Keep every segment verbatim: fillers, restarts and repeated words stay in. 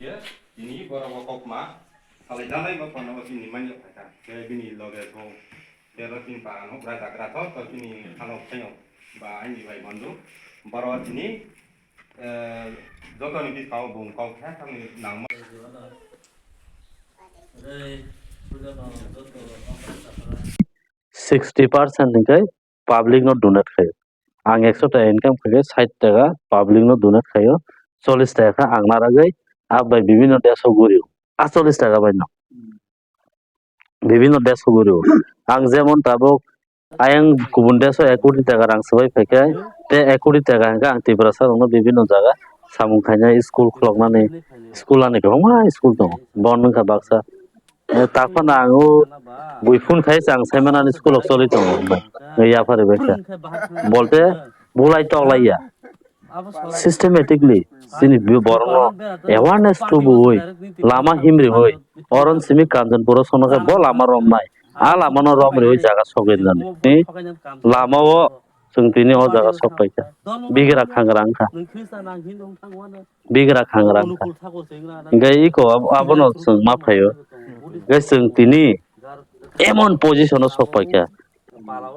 Tini borok o kokma salai janai bo phano chini manya phaikha. Khe bini loge kho tero tin pa ano bwrai dagra tho to chini khalo phaio ba ani bai bandu. Boro tini, eh, joto ni bisao bung kok kha thangni nangma. Sixty percent hingke public no donate khayo. Ang ekso taka income khaikhe sait taka public no donate khayo. Chollish taka khe ang naragwi abo bai bibinno desh o guri o. A chollish taka bai no. Bibinno desh o guri o. Ang jemon tabuk ayang kubun desh o ek koti taka rang swbai phaikhe, te ek koti taka hingke ang Tiprasa rokno bibinno jaga samung khainai, school khuloknani, school ani kwbangma school tongo. Bon wngkha baksa. Eh, tak phano ang o bui phone khai se ang saimanani school o choli tongo. Eh, yaphari bai kha. Bolte bulai toklai ya. Systematically chini bi-, borokno awareness tubuwi, lama himriwi, oron simi Kanchanpur o sono khe bo lama romnai. A lama no romriwi jaga sogwi nani. Ni lama o chwng tini o jaga sok pai kha. Bigra khangra wngkha. Bigra khangra wngkha. Hingke iko ab-, abono chwng ma phaio. Hingke chwng tini emon position o sok pai kha.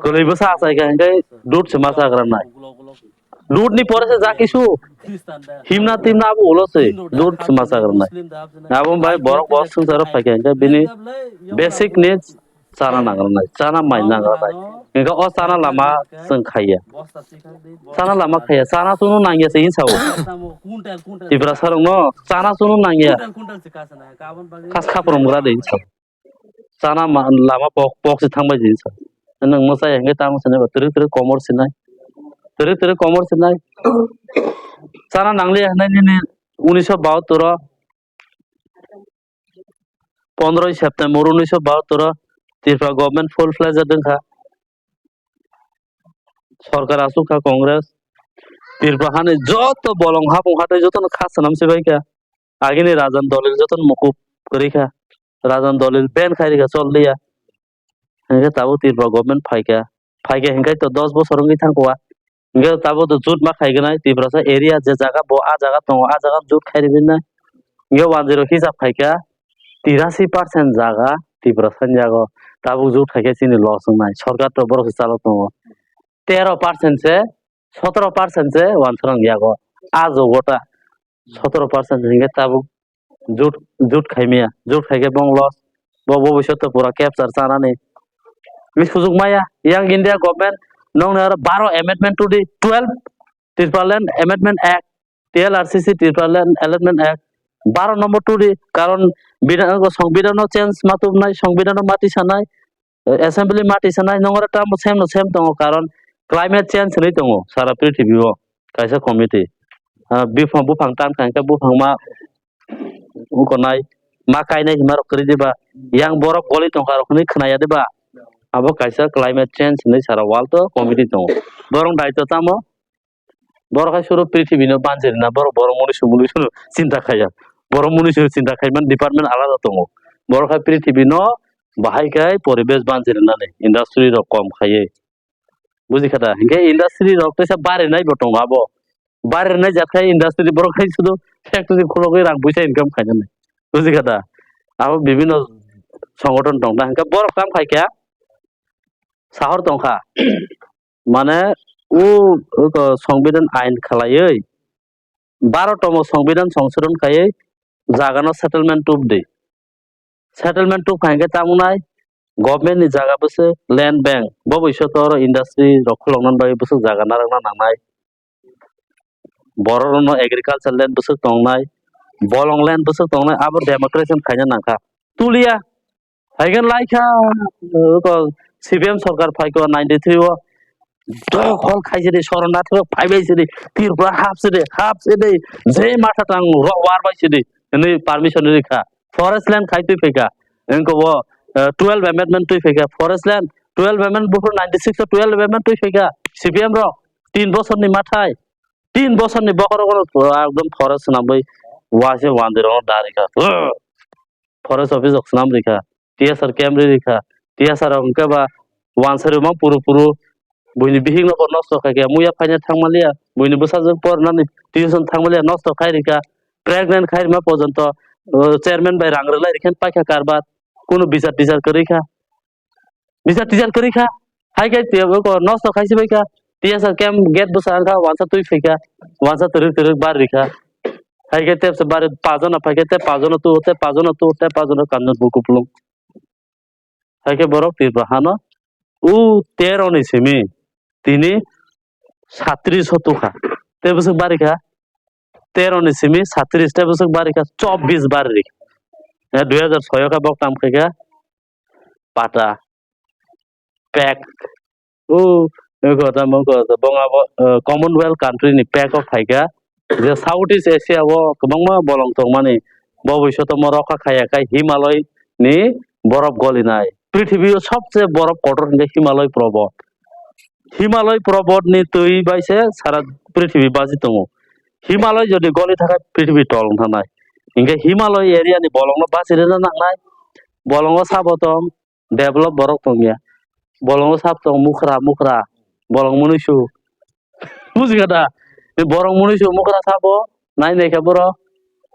Kwlwi bwsa achai kha hingke dud se ma chagra nai. Dud ni pore se ja kisu himna timna abo ulo se dud se ma chagra nai. Abo bai borok bo swngcharo phai kha hingke bini basic needs chana nangrwnai, chana mai nangrwnai. Hingke o chana lama chwng khaiya. Chana lama khaiya, chana chunu nangya se hinsa o. Tiprasa rokno chana chunu nangya. Khas khaprom gra de hinsa. Chana ma-, lama pok, pok se thangbai de hinsa. Nwng mwchai hingke tamo sinai ba twrwk twrwk komor sinai. Twrwk twrwk komor sinai. Chana nangliya hinai nini unisho bahattor o pondroi September unisho bahattor o Tripura government full fledged wngkha. Sorkar aswk kha Congress. Tripura hani joto bolong hapung hatai jotono kha swnam se bai kha. Agini Rajan Dolil jotono mukup kwrwi kha. Rajan Dolil ban khai rikha, chol liya. Hingke tabuk Tripura government phaikha, phaikha hingke to dos bosor wngwi thangkha. Hingke tabuk to jut ma khaiganai Tiprasa area je jaga bo a jaga tongo, a jaga jut khairibinai. Hingke wanjwi rok hisab khaikha, tirasi percent jaga Tiprasa ni jaga o tabuk jut khaikhe chini loss wngnai. Sorkar to borok se chalok tongo. Tero percent se, sotoro percent se wansarang yago. A jogo ta sotoro percent hingke tabuk jut, jut khaimaya, jut khaikhe bong loss, bo, bo bwswk to pura capture chanani. Ni sujuk maya, yang India government nongni aro baro amendment to di twelve Tipraland Amendment Act, T L R C C Tipraland Amendment Act, baro number to di, karon bida-, songbidan no change ma tubnai, songbidan no mati sanai, assembly mati sanai nongora tamo sem no sem tongo, karon climate change hinwi tongo sara prithibi o kaisa committee. Ah, buphang, buphang tan kha hingke buphang ma wngkha nai ma kainai hima rok kwrwi diba, yang borok goli tongkha rok hinwi khwnaya diba, abo kaisa climate change hinwi sara world o committee tongo, borok daitw tamo. Borok hai suru prithibi no banjirina, borok, borok muni sumuni suru chinta khaiya. Borok muni suru chinta khaiman department alada tongo. Borok hai prithibi no bahai khai poribesh banjirinani industry rok kom khaiye. Buji kha da? Hinkhe industry rok teisa barinai bo tongo abo. Barinai jat khai industry borok hai sudu factory khulogwi rang buisa income khainani. Buji kha da? Abo bibinno songothon tong da. Hinkhe borok kam khai kha sahor tong kha. Mane o, o to songbidan ain khalaiwi, baro tomo songbidan songsodon khaiwi jagano settlement tubdi. Settlement tub kha hinkhe tamo nai government ni jaga bwswk land bank, bo bwswk to oro industry rok khuloknani bagwi bwswk jaga narwkna nangnai. Borok rokno agriculture land bwswk tongnai, bolong land bwswk tongnai, abo demarcation khaina nangkha. Tuliya, haikhe laikha, uh, ko C P M sorkar phaikha ninety three o, dokhol khaisidi, soronna thwk phaibai sidi, Tripura hapsidi, hapsidi, je matha tang ro-, warbai sidi, hwnwi permission rikha. Forest land khai twi phaikha, engko bo, uh, twelve amendment twi phaikha, forest land twelve amendment buphuru ninety six o twelve amendment twi phaikha, C P M rok tin bosorni mathai, tin bosorni bokhorogo ekdom forest swnamwi waisa wandirokno da rikha. Forest office rok swnam rikha, T S R camp ri rikha, T S R rok hwnkhe ba wansari ma puru puru buini bihikno bo nosto khaikha, muya phaina thangmaliya, buini bwsajwk pornani tuition thangmaliya nosto khai rikha, Pregnant khai rima porjonto, uh, chairman bai rang rwlai rikhen paikha karbar. Kunu bichar tichar kwrwi kha. Bichar tichar kwrwi kha. Hai khe tiyabo ko nosto khai si bai kha. Tiyasa kem gate bwsa wngkha, wansa twi phai kha. Wansa twrwk twrwk bar rikha. Hai khe tepsa bar pajono phai khe, te pajono tu, te pajono tu, te pajono kanjong bu kuplung. Hai khe borok Tripura hano u tero ni simi tini satris o tukha. Tei bwswk bari kha tero ni simi satris, tei bwswk bari kha chobbish bari rikha. Eh, dui hajar soi o khe bok tam khai kha pata, pek. O, eko ta mung ko ta bong abo, eh, Commonwealth country ni pek o phai kha. Je South East Asia o kwbangma bolong tongmani, bo bwswk tomo rokha khaya khai Himalay ni borof golinai. Prithibi o sobse borof kotor hwnkhe Himalay probot. Himalay probot ni twi bai se sara prithibi baji tongo. Himalay jodi goli thakha prithibi tol wng thanai. Hinkhe Himalay area ni bolong no bachi rwna nangnai. Bolongo sabo tong, develop borok tongya. Bolongo sab tong mukra mukra, bolong munuisu. Bujikha da? Borong munuisu mukra sabo, nai nai khe borok.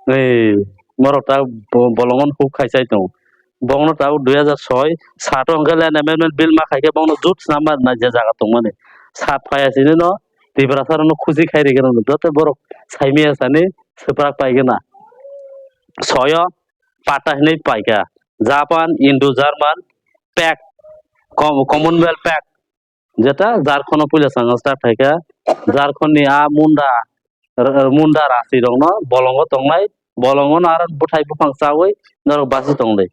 Ei, borok ta bo-, bolongon huk khai chai tongo. Bongno tabuk dui hajar soi, sato hwnkhe land amendment bill ma khai khe bongno jut swnam ma rwnai je jaga tongmani. Sat phaiya sini no, Tiprasa rokno khusi khai rikhe rokno joto borok saimaya sani swprak paigwna. Soyo pata hinwi paikha. Japan, Indo, German, pact, Com-, Commonwealth pact. Jeta Jharkhand o puila sanga start khaikha, Jharkhand ni a munda, r-, r-, munda rasi rokno bolongo tongnai, bolongo no aro bwthai buphang chawi norok basi tongdi.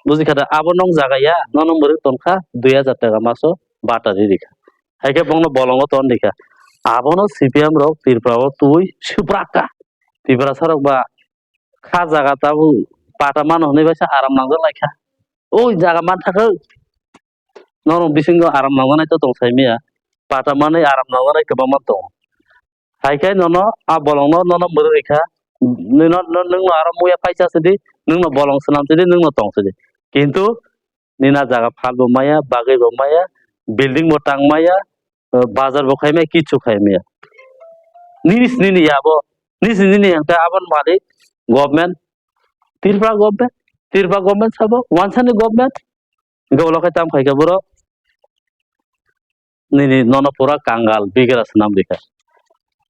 Bujikha da, abo nong jaga ya, nono mwrwk tongkha dui hajar taka maso batari rikha. Haikhe bongno bolongo ton rikha. Abono C P M rok Tripura o twi swprakha. Tiprasa rok ba kha jaga tabuk pata mano hwnwi baisa aram nangjak laikha. O jaga mantha khe norok bisingo aram nangjaknai to tong saimaya. Pata manwi aram nangjaknai kwbangma tongo. Hai khe nono a bolongno nono mwrwk rikha. Nino, no, nwngno aro muya paisa sidi, nwngno bolong swnam sidi, nwngno tong sidi. Kintu nini a jaga phalbo maya, bagwibo maya, building bo tang maya, bazar bo khaimaya, kichu khaimaya. Nini sini ni yabo, nini sini ni yangta abon malik government, Tripura government, Tripura government sabo, wansani government, hingke ulo khe tam khaikhe borok nini nono pura kangal bigra swnam rikha.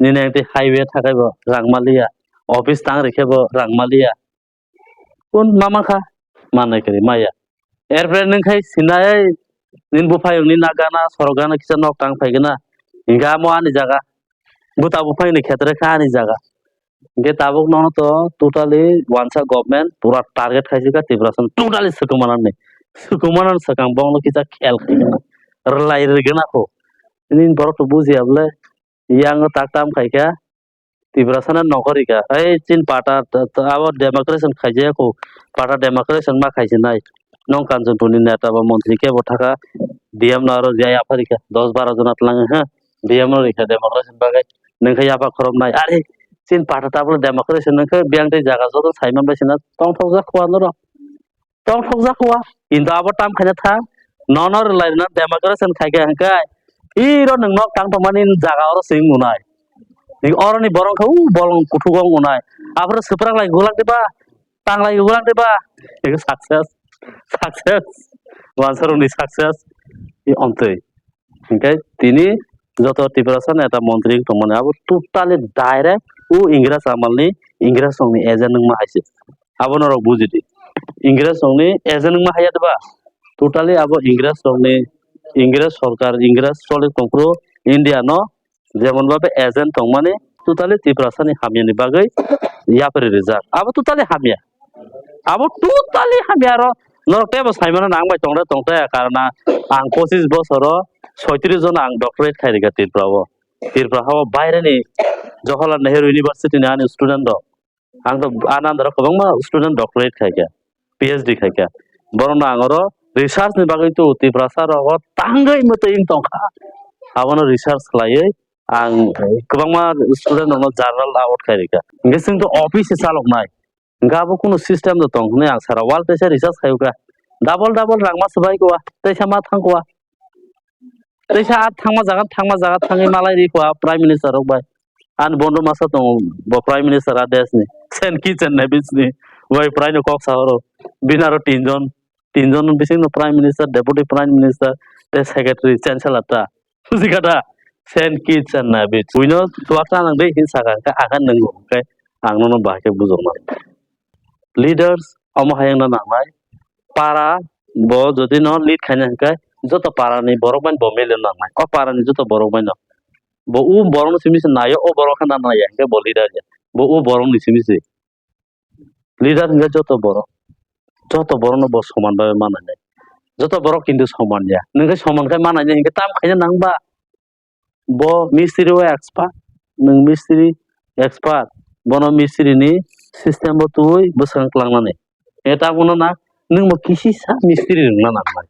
Nini engti highway thakhai bo rang maliya, office tang rikhe bo rang maliya. Kun mama kha, manai kari maya. Airplane nung khai sinai, nini buphayung ni na gana, sorok gana kisa nok tang phaigena. Hingke amo ani jaga. Buta buphang ni khetre kha ani jaga. Hingke tabuk nono to totally wansa government pura target khaisika Tiprasa no totally swkang manani. Swkang manani swkang bongno kisa khel khaigena. Rwlai rwgena kho. Nini borok to bujiya bole. Yang tak tam khaikha. Tiprasa no nokori kha. Ei chin pata t-, t-, abo demarcation khaijaya kho. Pata demarcation ma khaisinai. Nong Kanchanpur ni neta ba montri kebo thakha. D M no aro jai aphari kha. Dos baro jona tlang ha. D M no rikha demarcation bagwi. Nung khe yapha khoroknai. Are chin pata tabuk demarcation nung khe biyang tei jaga joto saiman bai sina tongthokjak kho norok. Tongthokjak kho, kintu abo tam khaina thang, nono rwlai rwna demarcation khai khe hwnkhe, iro nwng nok tang tongmani jaga oro se wng nai. Ni oroni borok khe u bolong kuthuk wng nai. Aphuru swprak lai gulak diba, tang lai gulak diba, ego success, success, wansarokni success, i ontwi. Hingke tini joto Tiprasa neta montri wng tongmani abo totally direct o Ingres amalni Ingres rokni agent wngma hai se. Abo norok bujidi. Ingres rokni agent wngma hai ya diba? Totally abo Ingres rokni, Ingres sorkar, Ingres choli tongphuru India no jemon babe agent tongmani totally Tiprasa ni hamya ni bagwi yapri rijak. Abo totally hamya. Abo totally hamya aro norok tebo saimano nang bai tongre tongte karna ang pochis bosoro soitris jona ang doctorate khai rikha Tripura o. Tripura hao baire ni Jawaharlal Nehru University ni ani student rok. Ang to ananda rok kwbangma student doctorate khai kha, P H D khai kha. Borok no ang oro research ni bagwi tu Tiprasa rogo tangwi mwtwi wng tong kha. Abono research khlaiwi ang kwbangma student rokno journal award khai rikha. Hingke chwng to office se chaloknai. Hingke abo kunu system do tong hinwi ang sara wall teisa research khai kha. Double double rang ma swbai kha, teisa ma thang kha. Teisa a thangma jaga, thangma jaga thangwi malai ri kha Prime Minister rok bai. Ani bondo masa tongo bo Prime Minister a desh ni. Sen ki Chenna Beach ni. Bai prai no kok sa oro. Bini aro tinjon, tinjon bising no Prime Minister, Deputy Prime Minister, tei Secretary, Chancellor ta. Buji kha da? Sen ki Chenna Beach. Buino chuak ta nang de hin saka, khe akha nwngo, khe ang nono bahai khe bujokna. Leaders omo hai wngna nangnai. Para bo jodi no lead khaina hwnkhe joto para ni borok bai bo mele nangnai. O para ni joto borok bai no. Bo u borok no simi se naio, o borok khe na naiya hwnkhe bo leader ya. Bo u borok ni simi se. Leader hwnkhe joto borok. Joto borok no bo soman bai manai nai. Joto borok kintu soman ya. Nwng khe soman khai manai nai hwnkhe tam khaina nang ba? Bo mistri o expert, nwng mistri expert, bono mistri ni system bo twi bwswk tlangnani. E ta bono na nwng bo kisisa mistri rwngna nangnai,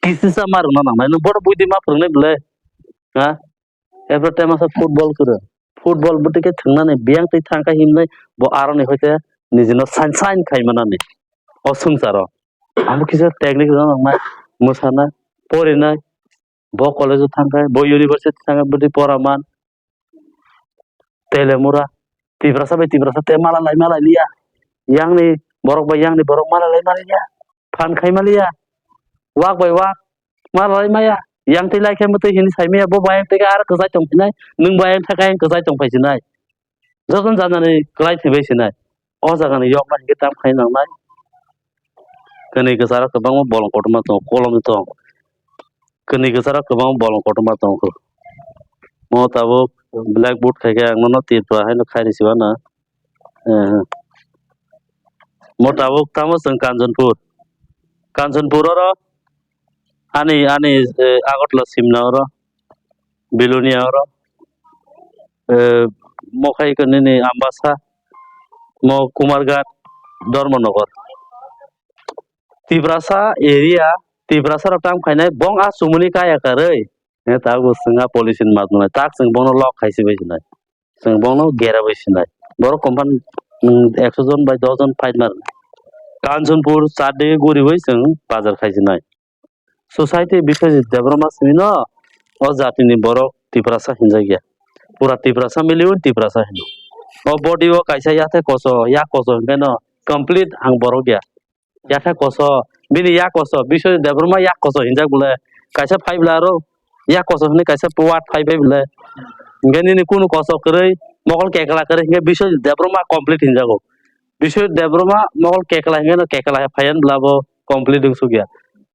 kisisa ma rwngna nangnai, nwng bono buidi ma phwrwngnai bwle, ha? Epre te masa football kwrwng, football bwtwi khe thwngnani biyang twi thangkha himnai, bo aroni hoite nijino sain sain khai manani o swngcharo. Abo kisa technique rwna nangnai, mwsana, porinai, bo college o thangkhe, bo university thangkhe, bwtwi pora man, telemura, Tiprasa bai Tiprasa te mala lai mala liya, yang ni borok bai yang ni borok mala lai mala liya, phan khai mala liya, wak bai wak mala lai maya, yang twi lai khe mwtwi hini sai maya, bo bai twi ar kwchai tong phinai, nwng bai thaka yang kwchai tong phai sinai, joton janani kwlai thwi bai sinai. O jaga ni yok bai hwnkhe tam khai nangnai. Kwnwi kwcharo kwbangma bolong kotorma tongo, kolom tongo. Kwnwi kwcharo kwbangma bolong kotorma tongo. Mo tabuk blackboard khai khe ang nono Tripura haino khairi siba na. Eh. Mo tabuk tamo chwng Kanchanpur. Kanchanpur oro ani, ani, eh, Agartala Simna oro, Belonia oro, eh, mo khai khe nini Ambasa, mo Kumarghat, Dharmanagar. Tiprasa area, Tiprasa rok tam khainai bong a chumuni kaya karwi. Ne ta bo swnga police ni mat nai. Tak chwng bono lock khai si bai sinai. Chwng bono gera bai sinai. Borok company, mm, ekso jon bai dos jon fight mar. Kanchanpur char dige guri bai chwng bazar khai sinai. Society Biswajit Debbarma simi no o jati ni borok Tiprasa hinjak ya. Pura Tiprasa miliwi Tiprasa hino. O body o kaisa yathai koso, yak koso hingke no complete ang borok ya. Yathai koso, bini yak koso, Biswajit Debbarma yak koso hinjak bole. Kaisa phai bwla aro yak koso hinui kaisa word phai bai bole. Hingke nini kunu koso kwrwi, mokol kekla kwrwi hingke Biswajit Debbarma complete hinjago. Biswajit Debbarma mokol kekla hingke no kekla phai yan bwla bo complete wng suk ya.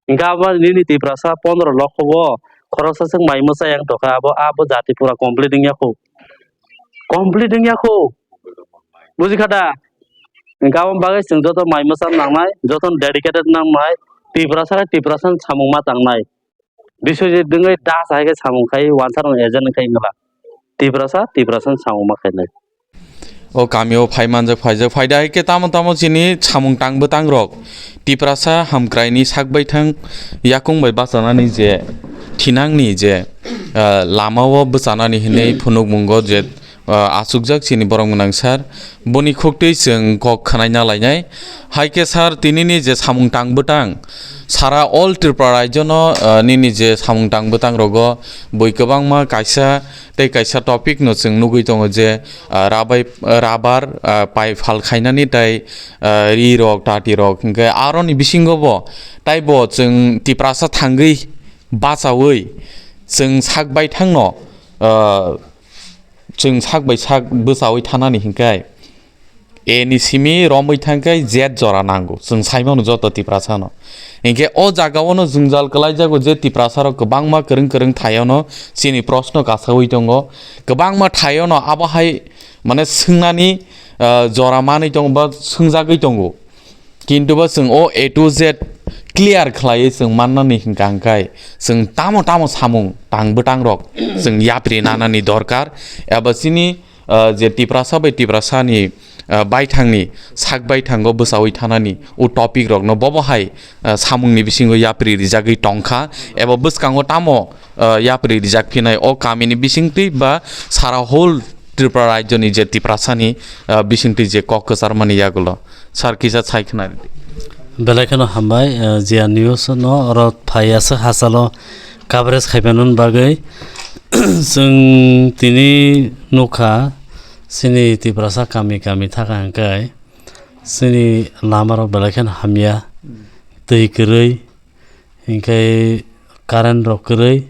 Hingke abo nini Tiprasa pondro lokho bo khoroksa swk mai mwsa yang tokha abo, abo jati pura complete wng ya kho. Complete wng ya kho. Buji kha da? Hingke aboni bagwi chwng joto mai mwsa nangnai, joto dedicated nangnai, Tiprasa khe Tiprasa ni samung ma tangnai. Biswajit wngwi das hai khe samung khai, wansa rok agent wngkhai wngla. Tiprasa, Tiprasa ni samung ma khainai. O kamio phai manjak phaijak phai da hai khe tamo tamo chini samung tang bwtang rok. Tiprasa hamkrai ni sak baithang yakung bai bachanani je thinang ni je, ah, lama o bwchanani hinwi phunuk mungo je ah, achukjak chini borok mwnang sir. Boni khuktwi chwng kok khwnaina lainai. Hai khe sir, tinini je samung tang bwtang, sara all Tripura rajyo no, ah, nini je samung tang bwtang rogo bui kwbangma kaisa tei kaisa topic no chwng nugwi tongo je, ah, rabai, ah, rabar, ah, pai phal khainani tei, ah, ri rok, tati rok, hingkhe aroni bisingo bo taibo chwng Tiprasa thangwi bachaui chwng sak baithang no, ah, chwng sak bai sak bwchaui thanani hinkhai, A ni simi romwi thangkhai Z jora nango, chwng saimano joto Tiprasano. Hinkhe o jagao no jwngjal kwlaijago je Tiprasarok kwbangma kwrwng kwrwng thaiono chini proshno kasaui tongo, kwbangma thaiono abo hai mane swngnani, ah, jora manwi tongo ba swngjagwi tongo. Kintu bo chwng o A to Z clear khlaiwi chwng mannani hwnkha hwnkhe chwng tamo tamo samung tang bwtang rok chwng yapri nanani dorkar, eba chini, ah, je Tiprasa bai Tiprasani, ah, baithangni sak baithango bwchaui thanani o topic rokno bobo hai, ah, samungni bisingo yapri rijagwi tongkha, eba bwskango tamo, ah, yapri rijak phinai o kamini bisingtwi ba sara whole Tripura rajyoni je Tiprasani, ah, bisingtwi je kok kwcharmani yagulo. Sir, kisa sai khna ridi. Belai kheno hambai, ah, Jia News no oro phai aswk hachalo coverage khaimanani bagwi. Chwng tini nukha, Chini Tiprasa kami kami thaka hwnkhe chini lamarok belai kheno hamya, twi kwrwi, hinkhe current rok kwrwi,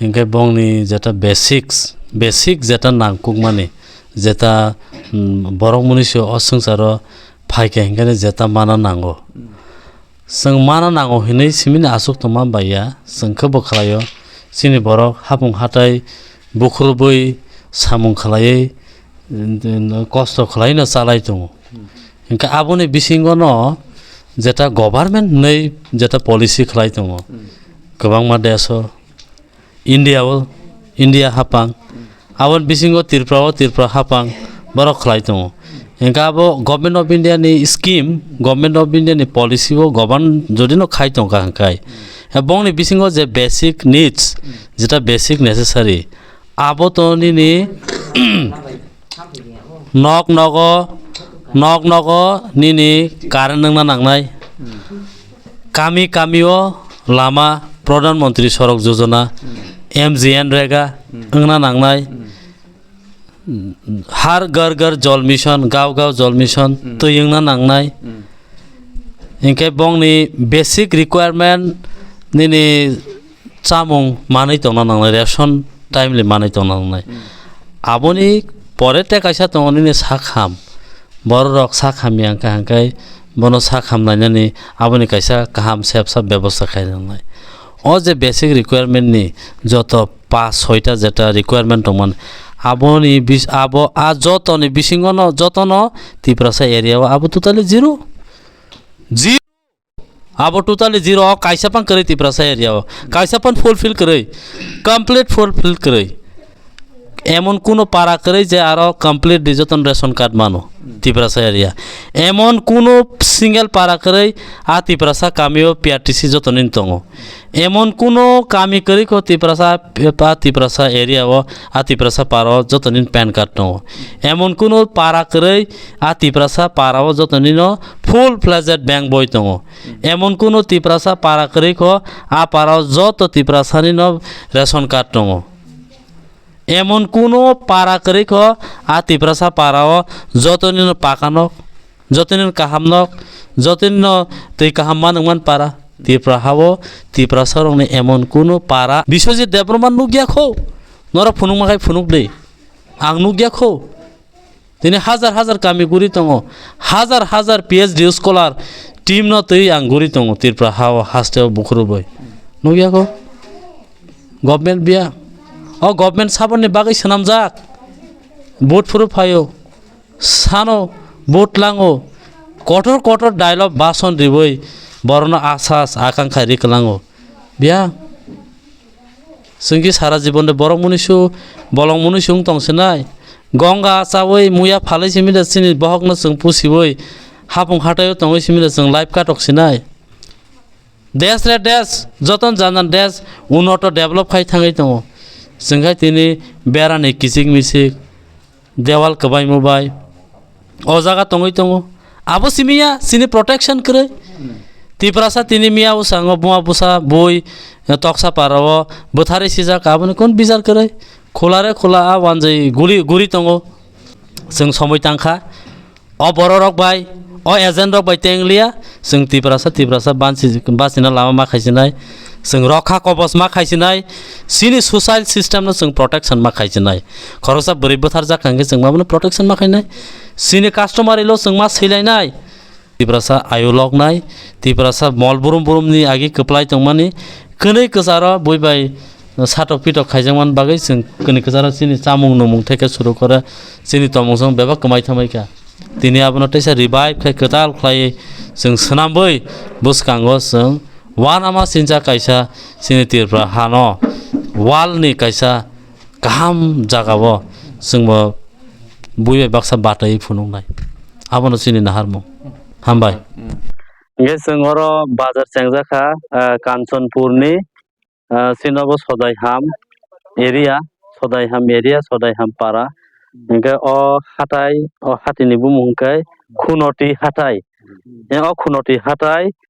hinkhe bongni jeta basics, basic jeta nangkukmani, jeta, mm, borok mwnwi se o swngcharo phaikha hinkhe jeta mana nango. Chwng mana nango hinwi simini aswk tongma bai ya, chwng khe bo khlaio. Chini borok hapung hatai bukhurubui samung khlaiwi, mm, kosto khlaino chalai tongo. Hinkhe aboni bisingono jeta government hinwi jeta policy khlai tongo. Kwbangma deso India o, India hapang, aboni bisingo Tripura o, Tripura hapang, borok khlai tongo. Hinkhe abo Government of India ni scheme, Government of India ni policy o govern jodi no khai tongkha hwnkhe, bongni bisingo je basic needs, jeta basic necessary, abo to nini nok nogo, nok nogo nini current wngna nangnai. Kami kami o lama, Pradhan Mantri Sadak Yojana, M G N Rega wngna nangnai. Har Ghar Ghar Jal Mission, Gaon Gaon Jal Mission twi wngna nangnai. Hinkhe bongni basic requirement nini chamung manwi tongna nangnai, ration timely manwi tongna nangnai. Aboni pore tei kaisa tongo nini sak ham. Bororok sak hamya wngkha hwnkhe bono sak ham nainani aboni kaisa kaham sepsa bebosta khaina nangnai. O je basic requirement ni joto pas soita jeta requirement tongmani, aboni bis-, abo a jotoni bisingono jotono Tiprasa area o abo totally zero. Zero. Abo totally zero, o kaisa phan kwrwi Tiprasa area o. Kaisa phan fulfill kwrwi. Complete fulfill kwrwi. Emon kuno para kwrwi je aro complete di joton ration card mano Tiprasa area. Emon kuno single para kwrwi a Tiprasa kami o P R T C jotonin tongo. Emon kuno kami kwrwi kho Tiprasa, a Tiprasa area o, a Tiprasa para o jotonin pan card tongo. Emon kuno para kwrwi a Tiprasa para o jotonino full fledged bank boi tongo. Emon kuno Tiprasa para kwrwi kho, a para o joto Tiprasani no ration card tongo. Emon kuno para kwrwi kho, a Tiprasa para o jotoni no paka nok, jotoni no kaham nok, jotoni no twi kaham manwk man para. Tripura ha o Tiprasa rokni emon kuno para Biswajit Debbarma nukya kho, norok phunukma khai phunuk di, ang nukya kho. Tini hajar hajar kami guri tongo, hajar hajar P H D scholar team no twi ang guri tongo Tripura ha o haste o bukhuru bai. Nukya kho? Government biya. O government saboni bagwi swnamjak. Vote phuru phaio. Sano vote lango. Kotor kotor dialogue bason riwi borokno asas akang khai ri kwlango. Biya. Chwng khe sara jibon de borok mwnwi su, bolong mwnwi su wng tong sinai. Gonga chawi muya phalwi simi de chini bohokno chwng pusiwi hapung hataio tongwi simi de chwng life katok sinai. Desh re desh, joton janan desh unoto develop khai thangwi tongo. Chwng khai tini berani kichik michik. Dewal kwbaimo bai o jaga tongwi tongo. Abo simi ya, chini protection kwrwi. Tiprasa tini miya bwskango buma bwsa bui, eh, toksa para o bwtharwi sijak, aboni kun bichar kwrwi? Khula re khula a wanjwi guli, guri tongo. Chwng somoi tangkha. O bororok bai, o agent rok bai teng liya, chwng Tiprasa, Tiprasa bansi, basina lama ma khaisinai, chwng rokha kobos ma khaisinai, chini social system no chwng protection ma khaisinai. Khoroksa bwrwi bwtharjak hwnkhe chwng mabono protection ma khainai. Chini customary law chwng ma swilainai. Tiprasa ayu loknai, Tiprasa mol burum burumni agi kwplai tongmani, kwnwi kwcharo bui bai satok pitok khaijakmani bagwi chwng kwnwi kwcharo chini chamung numung theke suru kore chini tongmung song bebak kwmai thangbai kha. Tini abono teisa revive khai kwtal khlai chwng swnamwi bwskango chwng uanama sincha kaisa chini Tripura hano world ni kaisa kaham jagao chwngbo bui bai baksa batwi phunuknai. Abono chini naharmung. Hambai. Hwnkhe chwng oro bazar chengjakha, ah, Kanchanpurni, ah, chinobo Sodaiham area, Sodaiham area, Sodaiham para. Hwnkhe o hatai, o hatini bumung hwnkhe Khunoti hatai. Hwnkhe o Khunoti hatai,